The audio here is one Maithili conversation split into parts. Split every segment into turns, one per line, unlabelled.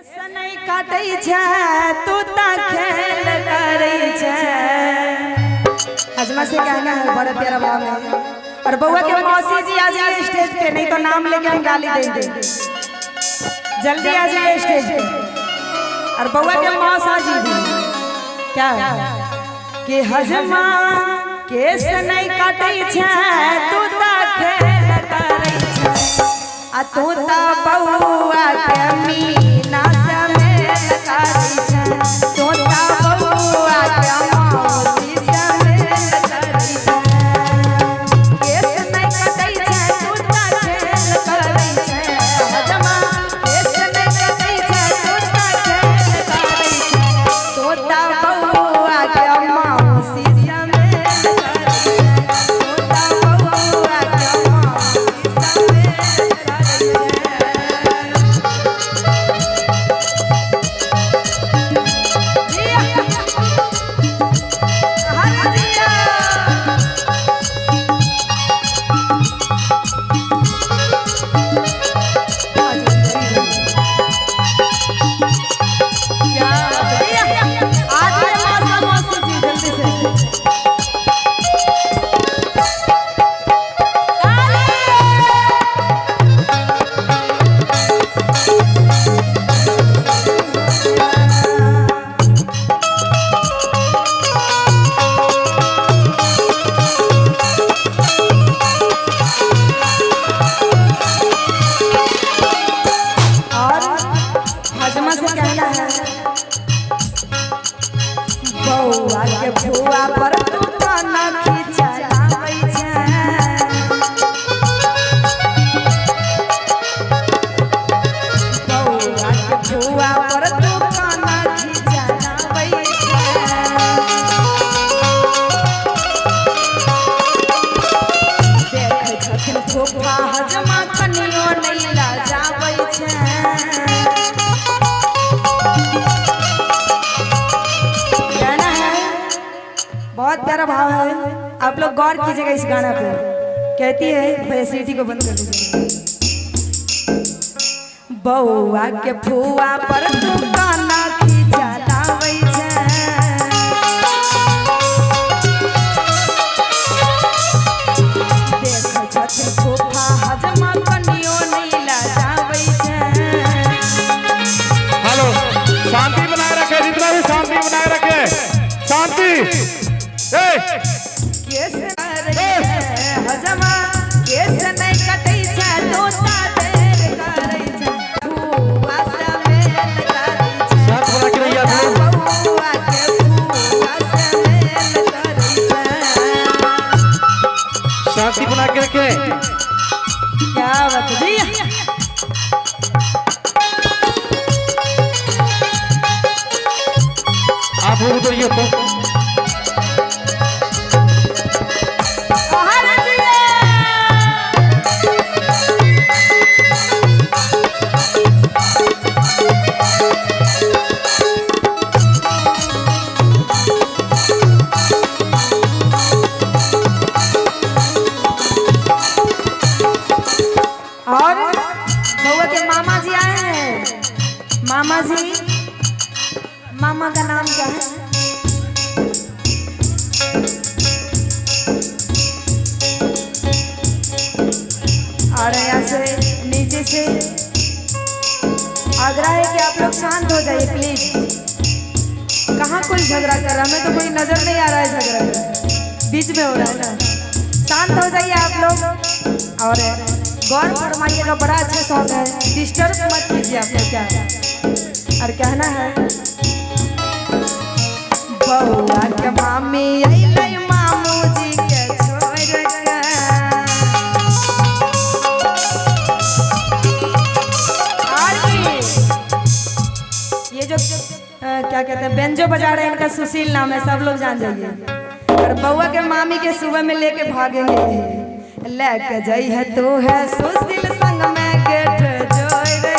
केस नहीं काटै छै तू त खेल करै छै। हजमा से कहना है बड़ा प्यारा भाव में। और बउआ के मौसी जी आ जाइए स्टेज पे, नहीं तो नाम लेके हम गाली देंगे। जल्दी आ जाइए स्टेज पे। और बउआ के मौसा जी भी क्या कि हजमा केस नहीं काटै छै तू त खेल करै छै आ तू त बउआ के मीना से मेल करै छै, तू त बउआ के मौसी से मेल करै छै। केस नहीं काटै छै तू त खेल करै छै हजमा, केस नहीं काटै छै तू त खेल करै छै, तू त बउआ के मौसी से मेल करै छै, तू त बउआ के मौसी से मेल करै छै। और हजमा से कहना है बउआ के फुआ पर तू काना खिचलाबै छै, बउआ के फुआ पर तू काना खिचलाबै छै। देखै छथिन फूफा हजमा कनियो नहि लजाबै छै। गाना है बहुत प्यारा भाव है, आप लोग गौर कीजिएगा इस गाना पे। कहती है भैया सीटी को बंद कर दीजिए। बउआ के फुआ पर तू काना खिचलाबै छै, देखै छथिन फूफा हजमा कनियो नहि लजाबै छै।
हेलो, शांति बनाए रखे, जितना भी शांति बनाए रखे, शांति। ए
केस करै छै हजमा, केस नहीं कटै छै तू त देर करै छै, फुआ से मेल करै छै,
शांत बना के रहिए आप लोग।
बउआ के फुआ से मेल करै छै।
शांति बना के रखे।
क्या बात जी।
आप लोग उधर ही हो तो।
और बउआ के मामा जी आए हैं। मामा जी, मामा का नाम क्या है? और यहाँ से नीचे से आग्रह है कि आप लोग शांत हो जाइए प्लीज। कहाँ कोई झगड़ा कर रहा है, हमें तो कोई नजर नहीं आ रहा है झगड़ा कर, बीच में हो रहा है ना। शांत हो जाइए आप लोग और गौर फरमाइएगा, बड़ा अच्छा सॉन्ग है, डिस्टर्ब मत कीजिए आप लोग। क्या और कहना है बउआ के मामी अइलै मामू जी के छोड़ के, और भी ये जो क्या कहते हैं बेंजो बजा रहे हैं, इनका सुशील नाम है, सब लोग जान जाइए। और बउआ के मामी के सुबह में लेके भागेंगे, लेके जाई है तू है सुशील संग में गेट जोड़ के।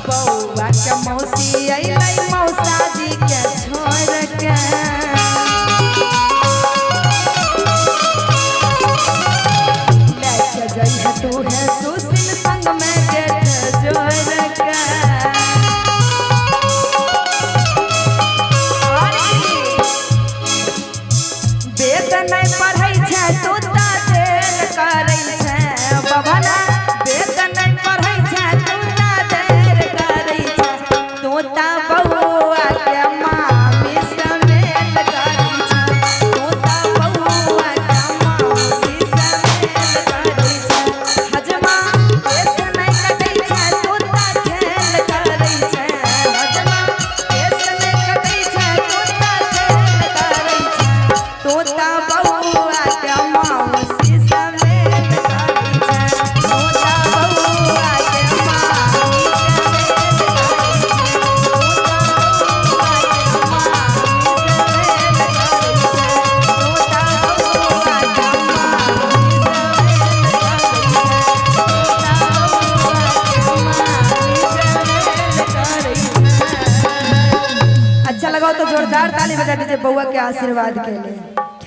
बउआ के मौसी अइलै मौसा जी के छोड़ के, लेके जई है तू है सुशील संग में गेट जोड़ के। और की? वेद नहीं पढ़ै छै तू ता देल करै छै बभना, वेद नहीं पढ़ै छै तू ता देल करै छै, तू ता बौआ के मामी समेल करै छै, तू ता बौआ के मौसी समेल करै छै। हजमा केस नहीं कटै छै तू ता खेल करै छै, हजमा केस नहीं कटै छै तू ता खेल करै छै, तोता बौआ के मौसी समेत करै छै, तोता बौआ के मामी समेत करै छै, तोता बौआ के मामी समेत करै छै, तोता बौआ के मामी समेत करै छै, तोता बौआ के मामी समेत करै छै। अच्छा लगा हो तो जोरदार ताली बजा दीजिए बउआ के आशीर्वाद के लिए।